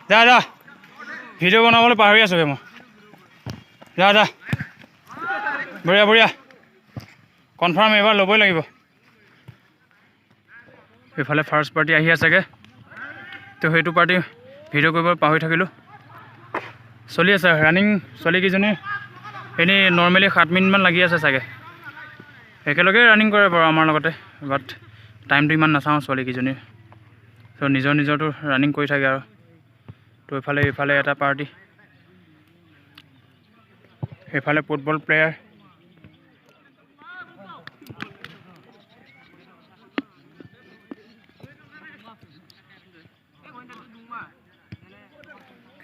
যা যা, ভিডিঅ' বনাবলৈ পাহৰি আছোঁগৈ মই। যা যা, বঢ়িয়া বঢ়িয়া, কনফাৰ্ম এইবাৰ ল'বই লাগিব। এইফালে ফাৰ্ষ্ট পাৰ্টি আহি আছেগৈ, তো সেইটো পাৰ্টি ভিডিঅ' কৰিব পাহৰি থাকিলোঁ। চলি আছে ৰানিং ছোৱালীকেইজনী। এনেই নৰ্মেলি 7 মিনিটমান লাগি আছে চাগে। একেলগে ৰানিং কৰে বাৰু আমাৰ লগতে, বাট টাইমটো ইমান নাচাওঁ ছোৱালীকেইজনীৰ। ত' নিজৰ নিজৰটো ৰানিং কৰি থাকে আৰু। তো এইফালে এটা পাৰ্টি, সেইফালে ফুটবল প্লেয়াৰ।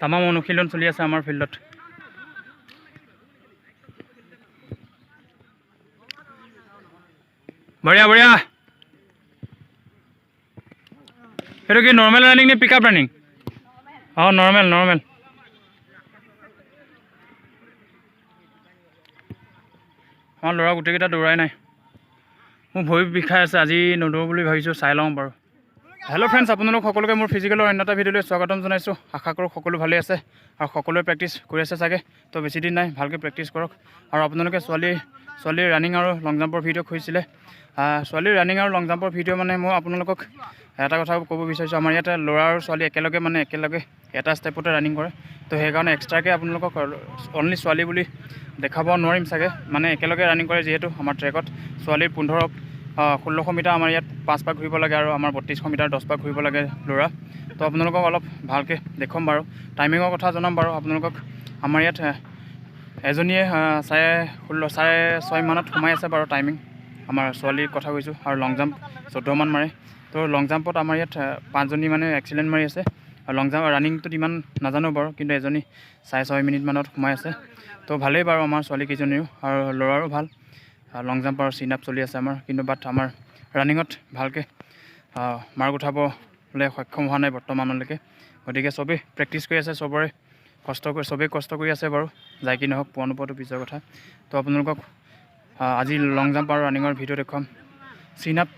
তামাম অনুশীলন চলি আছে আমাৰ ফিল্ডত। বঢ়িয়া বঢ়িয়া। সেইটো কি নৰ্মেল ৰানিং নে পিক আপ ৰানিং? অঁ, নৰ্মেল নৰ্মেল। আমাৰ ল'ৰা গোটেইকেইটা দৌৰাই নাই। মোৰ ভৰি বিষাই আছে, আজি নদৌৰো বুলি ভাবিছোঁ, চাই লওঁ বাৰু। হেল্ল' ফ্ৰেণ্ডছ, আপোনালোক সকলোকে মোৰ ফিজিকেলৰ অন্য এটা ভিডিঅ'লৈ স্বাগতম জনাইছোঁ। আশা কৰোঁ সকলো ভালেই আছে আৰু সকলোৱে প্ৰেক্টিছ কৰি আছে চাগে। তো বেছি দিন নাই, ভালকৈ প্ৰেক্টিছ কৰক। আৰু আপোনালোকে ছোৱালীৰ ৰানিং আৰু লং জাম্পৰ ভিডিঅ' খুজিছিলে। ছোৱালীৰ ৰানিং আৰু লং জাম্পৰ ভিডিঅ' মানে মই আপোনালোকক এটা কথা ক'ব বিচাৰিছোঁ, আমাৰ ইয়াতে ল'ৰা আৰু ছোৱালী একেলগে, মানে একেলগে এটা ষ্টেপতে ৰানিং কৰে। তো সেইকাৰণে এক্সট্ৰাকৈ আপোনালোকক অনলি ছোৱালী বুলি দেখাব নোৱাৰিম চাগে। মানে একেলগে ৰানিং কৰে যিহেতু আমাৰ ট্ৰেকত ছোৱালীৰ 15 1600 মিটাৰ আমাৰ ইয়াত পাঁচ পাক ঘূৰিব লাগে আৰু আমাৰ 3200 মিটাৰ 10 পাক ঘূৰিব লাগে ল'ৰা। তো আপোনালোকক অলপ ভালকৈ দেখুৱাম বাৰু, টাইমিঙৰ কথা জনাম বাৰু আপোনালোকক। আমাৰ ইয়াত এজনীয়ে 16.5, 6.5 মানত সোমাই আছে বাৰু টাইমিং, আমাৰ ছোৱালীৰ কথা কৈছোঁ। আৰু লং জাম্প 14মান মাৰে। তো লং জাম্পত আমাৰ ইয়াত পাঁচজনী মানে এক্সিলেণ্ট মাৰি আছে। আৰু লং জাম্প ৰানিংটোত ইমান নাজানো বাৰু, কিন্তু এজনী 6.5 মিনিটমানত সোমাই আছে। তো ভালেই বাৰু আমাৰ ছোৱালীকেইজনীও আৰু ল'ৰাৰো ভাল। লং জাম্প আৰু চিন আপ চলি আছে আমাৰ, কিন্তু বাট আমাৰ ৰানিঙত ভালকৈ মাৰ্ক উঠাবলৈ সক্ষম হোৱা নাই বৰ্তমানলৈকে। গতিকে চবেই প্ৰেক্টিছ কৰি আছে, চবৰে কষ্ট কৰি, চবেই কষ্ট কৰি আছে বাৰু। যাই কি নহওক, পোৱা নোপোৱাটো পিছৰ কথা। তো আপোনালোকক আজি লং জাম্প আৰু ৰানিঙৰ ভিডিঅ' দেখুৱাম। চিন আপ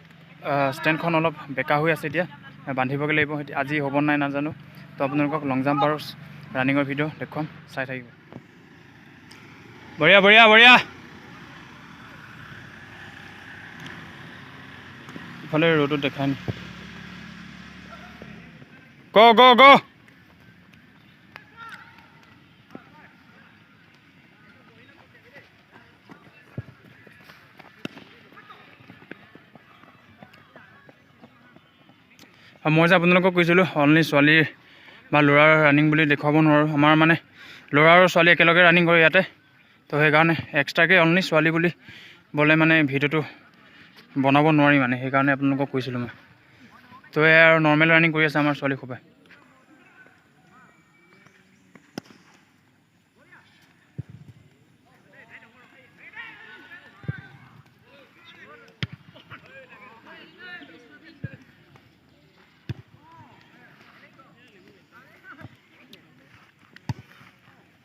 ষ্টেণ্ডখন অলপ বেকা হৈ আছে, এতিয়া বান্ধিবগৈ লাগিব। এতিয়া আজি হ'ব নাই নাজানো। তো আপোনালোকক লং জাম্প আৰু ৰানিঙৰ ভিডিঅ' দেখুৱাম, চাই থাকিব। বঢ়িয়া বঢ়িয়া বঢ়িয়া। ইফালে ৰ'দত দেখাই নাই। গ' গ' গ'। আৰু মই যে আপোনালোকক কৈছিলোঁ অনলি ছোৱালীৰ বা ল'ৰাৰ ৰানিং বুলি দেখুৱাব নোৱাৰোঁ, আমাৰ মানে ল'ৰা আৰু ছোৱালী একেলগে ৰানিং কৰে ইয়াতে। তো সেইকাৰণে এক্সট্ৰাকৈ অনলি ছোৱালী বুলি ব'লে মানে ভিডিঅ'টো বনাব নোৱাৰি, মানে সেইকাৰণে আপোনালোকক কৈছিলোঁ মই। তো এয়া আৰু নৰ্মেল ৰানিং কৰি আছে আমাৰ ছোৱালী সোপাই।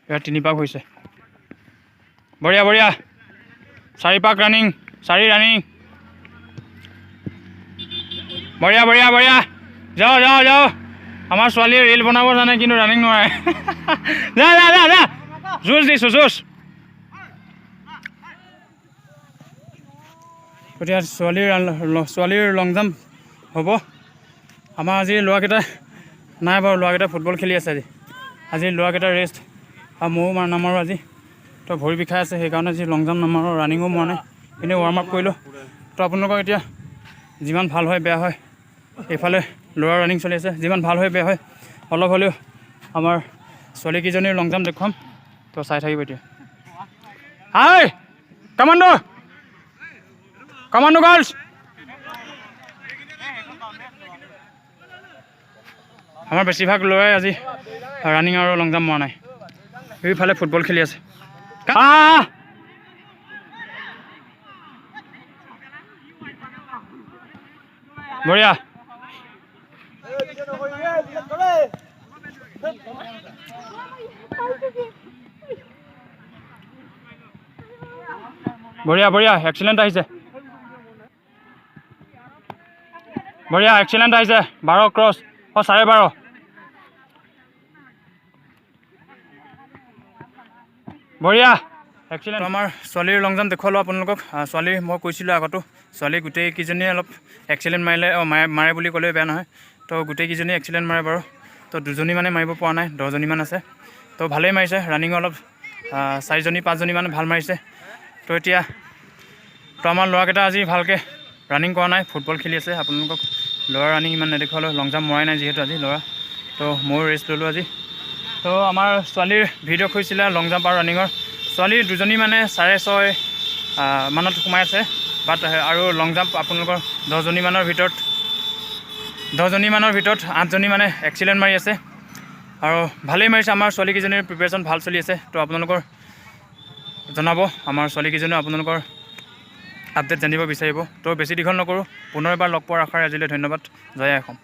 ইয়াত তিনি পাক হৈছে। বঢ়িয়া বঢ়িয়া। চাৰি পাক ৰানিং, চাৰি ৰানিং। বঢ়িয়া বঢ়িয়া বঢ়িয়া। যাওঁ যাওঁ যাওঁ। আমাৰ ছোৱালীয়ে ৰিল বনাব জানে, কিন্তু ৰানিং নোৱাৰে। যা যা যা যা, যুঁজ দিছোঁ, যুঁজ। এতিয়া ছোৱালীৰ লং জাম্প হ'ব। আমাৰ আজি ল'ৰাকেইটা নাই বাৰু, ল'ৰাকেইটা ফুটবল খেলি আছে আজি। আজি ল'ৰাকেইটা ৰেষ্ট আৰু ময়ো নামাৰোঁ আজি। তো ভৰি বিষাই আছে, সেইকাৰণে আজি লং জাম্প নামাৰোঁ, ৰানিঙো মৰা নাই, এনেই ৱাৰ্ম আপ কৰিলোঁ। তো আপোনালোকক এতিয়া যিমান ভাল হয় বেয়া হয়, এইফালে ল'ৰা ৰানিং চলি আছে, যিমান ভাল হয় বেয়া হয় অলপ হ'লেও আমাৰ ছোৱালীকেইজনীৰ লং জাম্প দেখুৱাম। তো চাই থাকিব এতিয়া। হাই কমাণ্ডো, কমাণ্ডো গাৰ্লছ। আমাৰ বেছিভাগ ল'ৰাই আজি ৰানিং আৰু লং জাম্প মৰা নাই। সেইফালে ফুটবল খেলি আছে। আহ! বঢ়িয়া বঢ়িয়া বঢ়িয়া, এক্সিলেণ্ট আহিছে। বঢ়িয়া, এক্সিলেণ্ট আহিছে। 12 ক্ৰছ, অঁ, 12.5। বঢ়িয়া, এক্সিলেণ্ট। আমাৰ ছোৱালীৰ লং জাম্প দেখুৱালোঁ আপোনালোকক। ছোৱালী মই কৈছিলোঁ আগতো, ছোৱালী গোটেইকেইজনীয়ে অলপ এক্সিলেণ্ট মাৰিলে, অঁ, মাৰে মাৰে বুলি ক'লেও বেয়া নহয়। তো গোটেইকেইজনীয়ে এক্সিলেণ্ট মাৰে বাৰু। তো দুজনী মানে মাৰিব পৰা নাই, 10জনীমান আছে। তো ভালেই মাৰিছে। ৰানিঙো অলপ চাৰিজনী পাঁচজনীমান ভাল মাৰিছে। তো এতিয়া তো আমাৰ ল'ৰাকেইটা আজি ভালকৈ ৰানিং কৰা নাই, ফুটবল খেলি আছে। আপোনালোকক ল'ৰা ৰানিং ইমান নেদেখুৱালোঁ, লং জাম্প মৰাই নাই যিহেতু আজি ল'ৰা। তো ময়ো ৰেষ্ট ল'লোঁ আজি। তো আমাৰ ছোৱালীৰ ভিডিঅ' খুজিছিলে লং জাম্প আৰু ৰানিঙৰ। ছোৱালী দুজনী মানে 6.5 মানত সোমাই আছে, বাট আৰু লং জাম্প আপোনালোকৰ 10জনীমানৰ ভিতৰত আঠজনী মানে এক্সিলেণ্ট মাৰি আছে আৰু ভালেই মাৰিছে। আমাৰ ছোৱালীকেইজনীৰ প্ৰিপেৰেশ্যন ভাল চলি আছে। তো আপোনালোকৰ জনাব, আমাৰ ছোৱালীকেইজনীও আপোনালোকৰ আপডেট জানিব বিচাৰিব। তো বেছি দীঘল নকৰোঁ, পুনৰ এবাৰ লগ পোৱাৰ আশাৰে আজিলৈ ধন্যবাদ। জয় অসম।